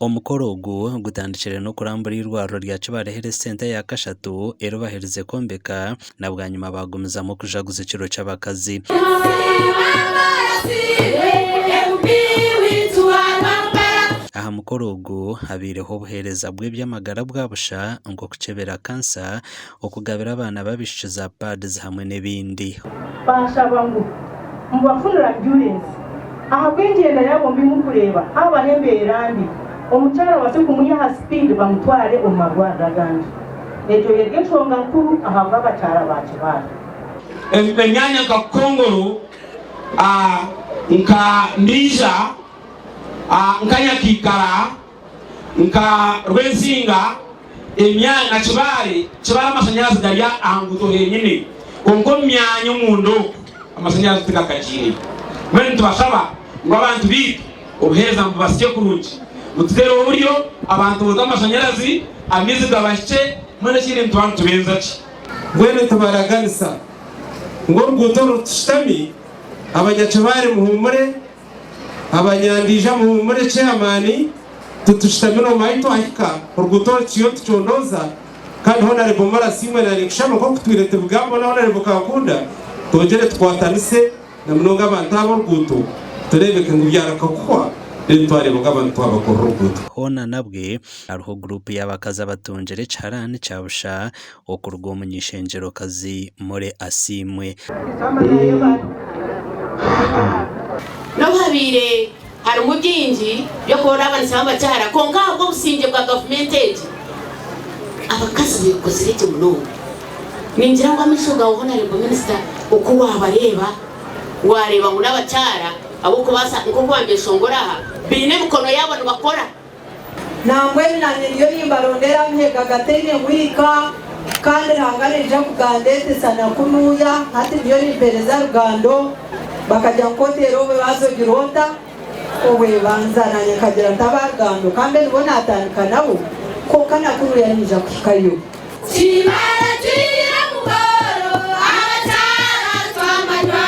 Omukoro ogu gutandikire n'okurambura eirwariro rya Kibaale Health Centre eya kashatu eri baherize kwombeka na bwanyima baagumizamu okujaguza ekiro ky'abakazi. Aha mukoro ogu habaireho obuheereza bw'eby'amagara bwa busha nk'okukyebera kansa, okugabira abaana b'abaishiki za pads hamwe n'ebindi. Baashaba ngu mubafunire ambyurensi ahabw'engyenda yaabo mbi mukureeba haabaho embeera mbi omukyara babaase kumwiha aha sipiidi bamutware omu marwariro agandi. Egyo eri enshonga nkuru ahabw'abakyara ba Kibaale. Emyanya nka Kongoro, nka Ndiija, nka Nyakiikara, nka Rwensinga, emyanya na Kibaale, Kibaale amashanyarazi gari aha nguuto henyine kwonka omu myanya omunda okwo amashanyarazi tigakagiireyo. Mbwenu nitubashaba ngu abantu baitu obuheereza mububasye kurungi, mututeereho oburyo abantu bote amashanyarazi, amaizi gabahikye, mbwenu ekindi nituba nitubenza ki? Mbwenu nitubaraganisa ngu oruguuto oru tushutami, Abanyakibaale muhuumure, Abanyandiija muhuumure Chairman, titushutami nomu ahi twahika, oruguuto oru turiyo nitucondooza kandi Honarebo Murasi imwe na ninkushaba nk'oku tutwire nitubigamba na Honarebo Kankunda twongyere tukwatanise na munonga abantu aba oruguuto tureebeke ngu byareka kuhwa then twareeba ngu abantu twabakorera oruguuto. Hoona nabwe hariho guruupu y'abakazi abatungire ekiharaani kya busha okuruga omu ny'eishengyerokazi Mure Asiimwe. N'obu habaire harimu bingi by'okubonabonesaho abakyara, kwonka ahabw'obusingye bwa gavumenti egi, abakazi beekozire gye munonga. Ningira ngu amaisho gaawe Honarebo Minisita oku waabareeba, waareeba ngu n'abakyara ab'okubaasa nk'oku bambeeshongora aha, baine emikono yaabo nibakora. Nambwenu nanye ndiyo nimbarondera amahega gataine mwika, kandi Ruhanga naija kugandetesa na kunuya. Hati ndiyo nimpereza Rugando, bakagira ngu koteera obwebanza ogira ota? Obwebanza. Nanye nkagira nti aba Rugando kambe nibo natandika nabo, kwonka na kunuya ninyija kuhikayo. Kimara twire mukoro abakyara twamanywa.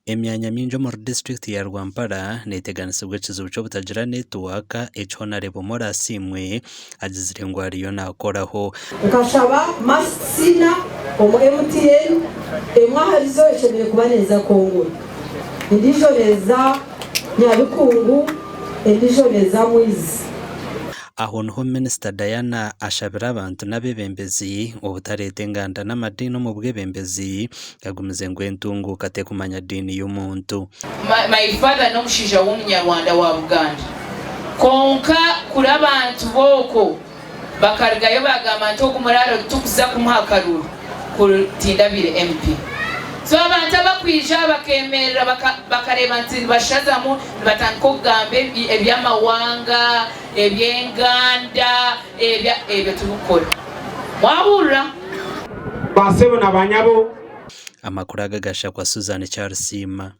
Emyanya mingi omuri disiturikiti ya Rwampara neteganisibwa ekizibu ky'obutagira netiwaaka eki Honarebo Moore Asiimwe agizire ngu ariyo nakoraho. Nkashaba masts ina omu MTN, emwe aharizo eshemereire kuba neeza Kongoro, endiijo neeza Nyabikungu, endiijo neeza Mwizi. Aho niho Minisita Diana ashabire abantu n'abeebembezi obutareeta enganda n'amadiini omu bwebembezi, agumize ngu entunguuka tekumanya diini y'omuntu. My father n'omushaija w'omunyarwanda wa Buganda kwonka kuri abantu b'okwo bakarugayo bagamba nti ogu muraaro titukuza kumuha akaruuru kuri tindabaire MP. So abantu abakwija bakemerera bakareeba nti nibashazamu nibatandika okugamba eby'amawanga, eby'enganda, ebya ebyo tibikukora. Mwahurira? Ba sebo na ba nyabo. Amakuru aga gashakwa Suzan Kyarisiima.